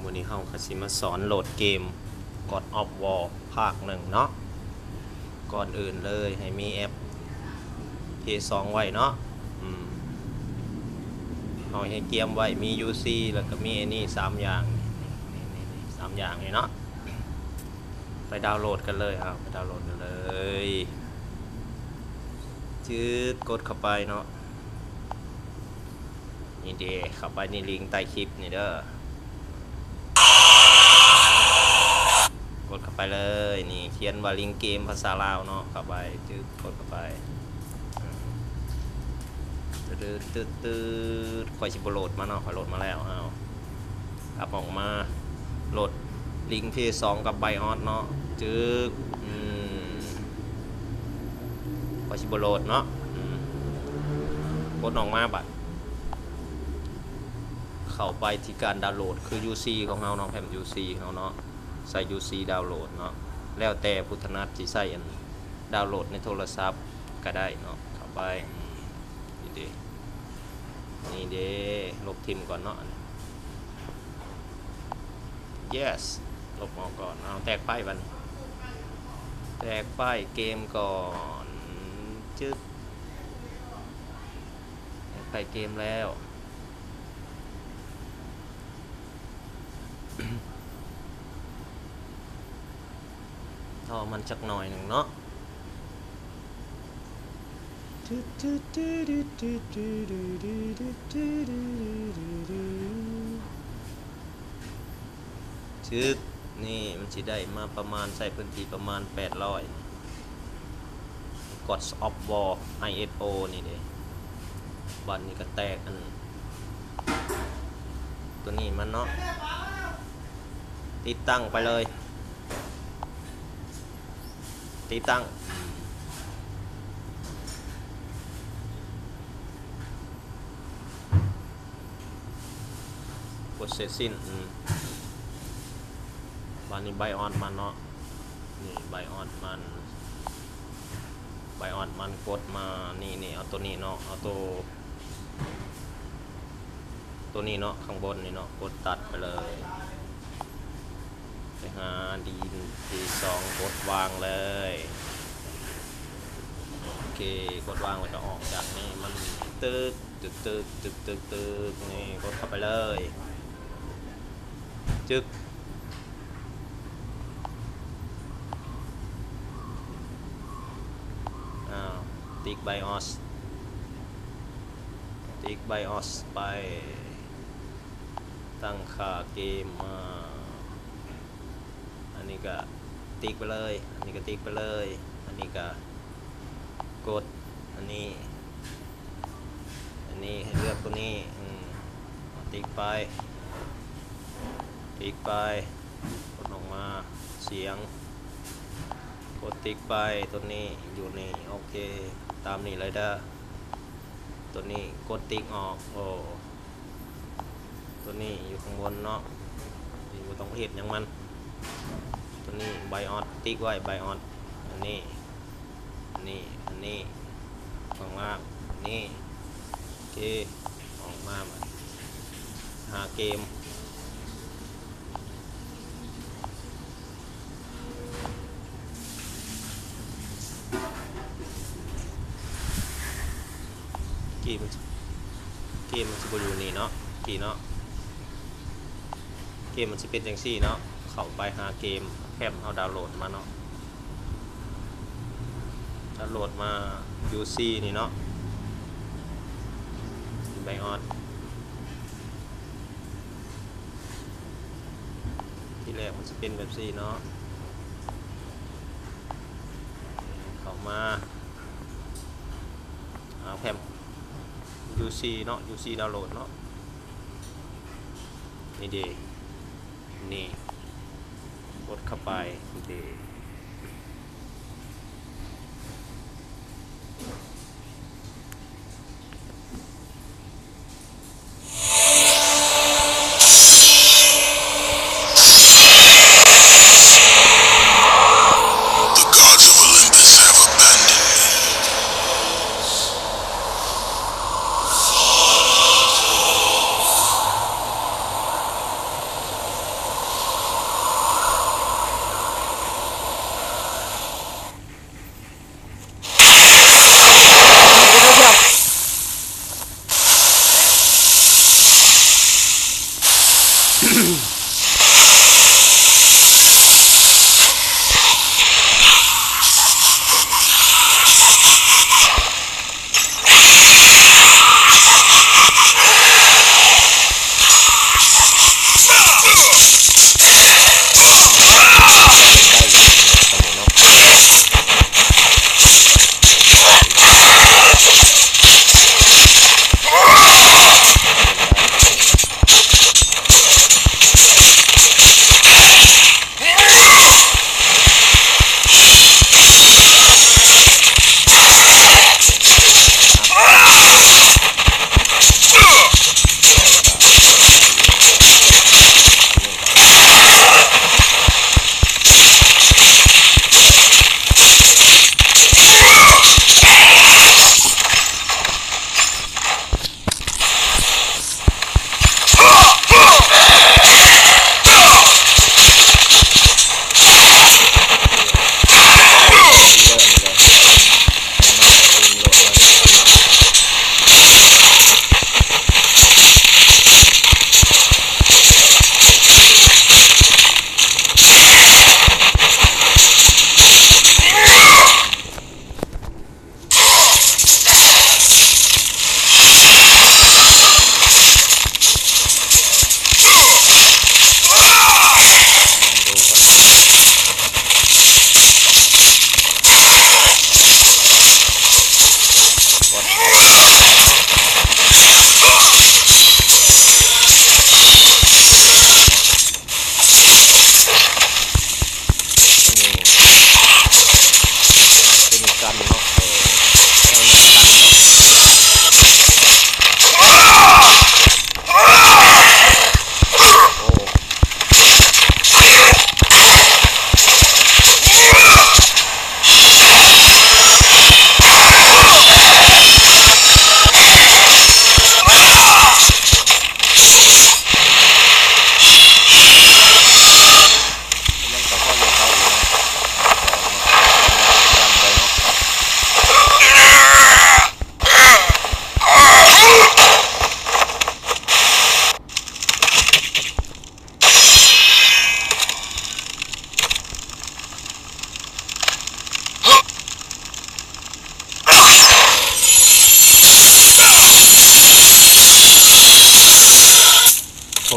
ມື້ນີ້ເຮົາກໍຊິມາສອນໂຫຼດເກມ God of War ພາກໜຶ່ງເນາະ. ກ່ອນອື່ນເລີຍໃຫ້ມີແອັບ Play ສອງໄວ້ເນາະ. ອືມ ເຮົາໃຫ້ກຽມໄວ້ ມີ UC ແລ້ວກໍມີອັນນີ້ສາມຢ່າງ ນີ້ ນີ້ ນີ້ ນີ້ ສາມຢ່າງນີ້ເນາະ. ໄປດາວໂຫຼດກັນເລີຍ ເອົາ ໄປດາວໂຫຼດກັນເລີຍ. ຈຶດ ກົດເຂົ້າໄປເນາະ. ນີ້ເດ ເຂົ້າໄປໃນລິງໃຕ້ຄລິບນີ້ເດີ. ກົດເຂົ້າໄປເລີຍ. ນີ້ຂຽນວ່າລິງເກມພາສາລາວເນາະ. ເຂົ້າໄປ ຈຶດ ກົດເຂົ້າໄປ. ຕຶດໆໆໆ ຂ້ອຍຊິບໍ່ໂຫຼດມາເນາະ. ຂ້ອຍໂຫຼດມາແລ້ວ. ເອົາ ກັບອອກມາ ໂຫຼດລິງ Play ສອງ ກັບ BIOS ເນາະ. ຈຶກ ອືມ ຂ້ອຍຊິບໍ່ໂຫຼດເນາະ. ອືມ ກົດອອກມາບັດ ເຂົ້າໄປທີ່ການດາວໂຫຼດ ຄື UC ຂອງເຮົາເນາະ ແຟ້ມ UC ຂອງເຮົາເນາະ. ໃສ່ UC ດາວໂຫຼດເນາະ. ແລ້ວແຕ່ຜູ້ຖະໜັດຊິໃຊ້ອັນ ດາວໂຫຼດໃນໂທລະສັບກໍໄດ້ເນາະ. ເຂົ້າໄປ ອືມ ນີ້ເດ ນີ້ເດ ລົບຖິ້ມກ່ອນເນາະ. Yes ລົບອອກກ່ອນ. ເອົາ ແຕກໄຟບາດນີ້ ແຕກໄຟເກມກ່ອນ. ຈຶກ ແຕກໄຟເກມແລ້ວ. ລໍມັນຈັກໜ້ອຍໜຶ່ງເນາະ. ຈຶກ ນີ້ມັນຊິໄດ້ມາປະມານ ໃຊ້ພື້ນທີ່ປະມານແປດຮ້ອຍ. God of War ISO ນີ້ເດ. ບາດນີ້ກໍແຕກອັນ ຕົວນີ້ມັນເນາະ. ຕິດຕັ້ງໄປເລີຍ. ຕິດຕັ້ງ processing ອືມ ບາດນີ້ BIOS ມັນເນາະ. ນີ້ BIOS ມັນ BIOS ມັນ ກົດມາ ນີ້ ນີ້ ເອົາຕົວນີ້ເນາະ ເອົາຕົວ ຕົວນີ້ເນາະ ຂ້າງບົນນີ້ເນາະ ກົດຕັດໄປເລີຍ. ໄປຫາດິນທີສອງ ກົດວາງເລີຍ. ໂອເຄ ກົດວາງແລ້ວກໍອອກຈາກນີ້ ມັນຕຶກ ຕຶກ ຕຶກ ຕຶກ ຕຶກ ນີ້ ກົດເຂົ້າໄປເລີຍ. ຈຶກ ອ້າວ ຕິກ BIOS ຕິກ BIOS ໄປ ຕັ້ງຄ່າເກມ ອາ ອັນນີ້ກະຕິກໄປເລີຍ ອັນນີ້ກະຕິກໄປເລີຍ ອັນນີ້ກະກົດ ອັນນີ້ ອັນນີ້ໃຫ້ເລືອກຕົວນີ້ ອືມ ຕິກໄປ ຕິກໄປ ກົດອອກມາ ສຽງ ກົດຕິກໄປ ຕົວນີ້ຢູ່ນີ້ ໂອເຄ ຕາມນີ້ເລີຍເດີ ຕົວນີ້ກົດຕິກອອກ ໂອ້ ຕົວນີ້ຢູ່ຂ້າງບົນເນາະ ນີ້ບໍ່ຕ້ອງເຮັດຫຍັງມັນ ຕົວນີ້ BIOS ຕິກໄວ້ BIOS ອັນນີ້ ນີ້ ອັນນີ້ ຂ້າງລ່າງ ນີ້ ໂອເຄ ອອກມາ ຫາເກມ ເກມ ເກມມັນຊິບໍ່ຢູ່ນີ້ເນາະ ນີ້ເນາະ ເກມມັນຊິເປັນຈັ່ງຊີ້ເນາະ ເຂົ້າໄປຫາເກມ ແຟ້ມເຮົາດາວໂຫຼດມາເນາະ ດາວໂຫຼດມາ UC ນີ້ເນາະ BIOS ທີແລກມັນຊິເປັນແບບຊີ້ເນາະ ເຂົ້າມາ ຫາແຟ້ມ UC ເນາະ UC ດາວໂຫຼດເນາະ ນີ້ເດ ນີ້ ກົດເຂົ້າໄປ ນີ້ເດ. The gods of Olympus have abandoned me.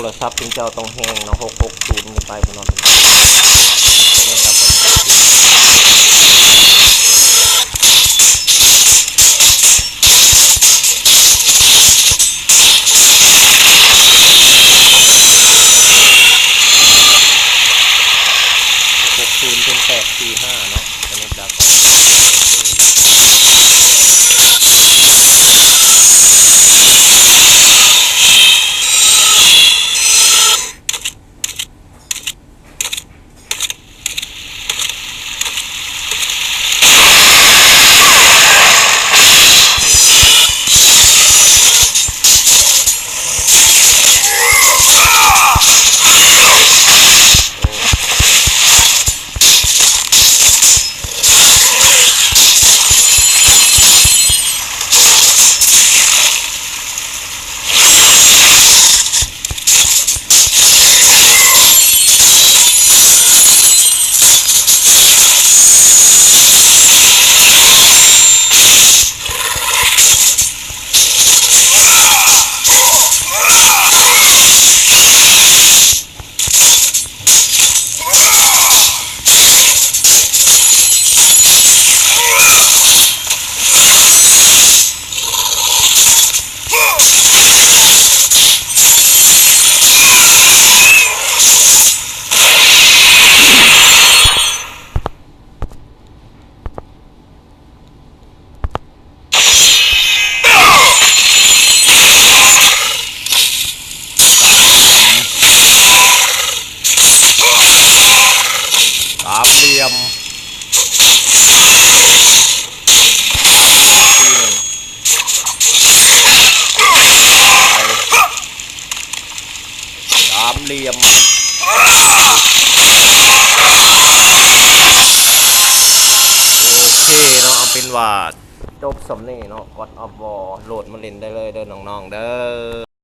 ໂທລະສັບເປັນເຈົ້າຕ້ອງແຮງເນາະ ຫົກຫົກສູນຂຶ້ນໄປພຸ້ນເນາະ. ຫົກສູນເປັນແປດສີ່ຫ້າເນາະ ສະໜຸກດາກອນ. ສາມຫຼ່ຽມ ສາມຫຼ່ຽມ. ໂອເຄເນາະ ເອົາເປັນວ່າຈົບສ່ຳນີ້ເນາະ God of War ໂຫຼດມາຫຼິ້ນໄດ້ເລີຍເດີນ້ອງໆເດີ.